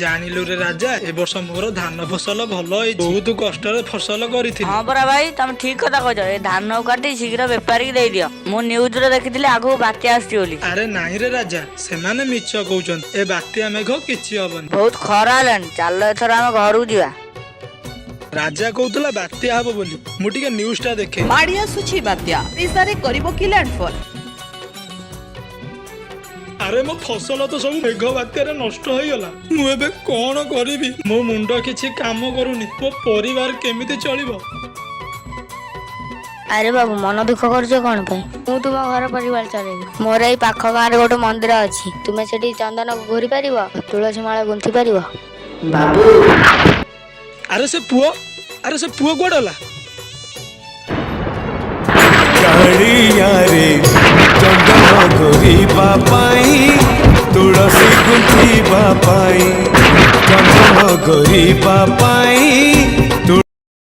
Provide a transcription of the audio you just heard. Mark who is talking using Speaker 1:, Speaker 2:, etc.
Speaker 1: ଜାଣିଲୁ ରେ ରାଜା, ଏ ବର୍ଷ ମୋର ଧାନ ଫସଲ ଭଲ ହେଇଛି। ବହୁତ କଷ୍ଟରେ ଫସଲ କରିଥିଲି।
Speaker 2: ହଁ ପରା ଭାଇ, ତମେ ଠିକ କଥା କହୁଛ। ଏ ଧାନ କାଟି ଶୀଘ୍ର ବେପାରୀକି ଦେଇଦିଅ। ମୁଁ ନ୍ୟୁଜରେ ଦେଖିଥିଲି ଆଗକୁ ବାତ୍ୟା ଆସୁଛି ବୋଲି।
Speaker 1: ଆରେ ନାଇଁ ରେ ରାଜା, ସେମାନେ ମିଛ କହୁଛନ୍ତି। ଏ ବାତ୍ୟା ମେଘ କିଛି ହବନି।
Speaker 2: ବହୁତ ଖରା ହେଲାଣି, ଚାଲ ଏଥର ଆମେ ଘରକୁ ଯିବା।
Speaker 1: ରାଜା କହୁଥିଲା ବାତ୍ୟା ହବ ବୋଲି, ମୁଁ ଟିକେ ନ୍ୟୁଜ ଟା ଦେଖେ।
Speaker 3: ମାଡ଼ି ଆସୁଛି ବାତ୍ୟା, ଓଡ଼ିଶାରେ କରିବ କି ଲ୍ୟାଣ୍ଡଫଲ୍?
Speaker 1: ଆରେ ମୋ ଫସଲ ତ ସବୁ ମେଘ ବାତ୍ୟାରେ ନଷ୍ଟ ହେଇଗଲା। ମୁଁ ଏବେ କଣ କରିବି? ମୋ ମୁଣ୍ଡ କିଛି କାମ କରୁନି। ମୋ ପରିବାର କେମିତି ଚଳିବ?
Speaker 4: ଆରେ ବାବୁ, ମନ ଦୁଃଖ କରୁଛ କଣ ପାଇଁ? ମୁଁ ତୁମ ଘର ପରିବାର ଚଳେଇବି। ମୋର ଏଇ ପାଖ ଗାଁରେ ଗୋଟେ ମନ୍ଦିର ଅଛି। ତୁମେ ସେଠି ଚନ୍ଦନ ଘୋରି ପାରିବ? ତୁଳସୀ ମାଳ ଗୁନ୍ଥି ପାରିବ?
Speaker 2: ବାବୁ।
Speaker 1: ଆରେ ସେ ପୁଅ, ଆରେ ସେ ପୁଅ କୁଆଡେ ଗଲା?
Speaker 5: କାଳିଆରେ ଚନ୍ଦନ ଘୋରିବା ପାଇଁ, ତୁଳସୀ ଗୁନ୍ଥିବା ପାଇଁ, ଚନ୍ଦନ ଘୋରିବା ପାଇଁ,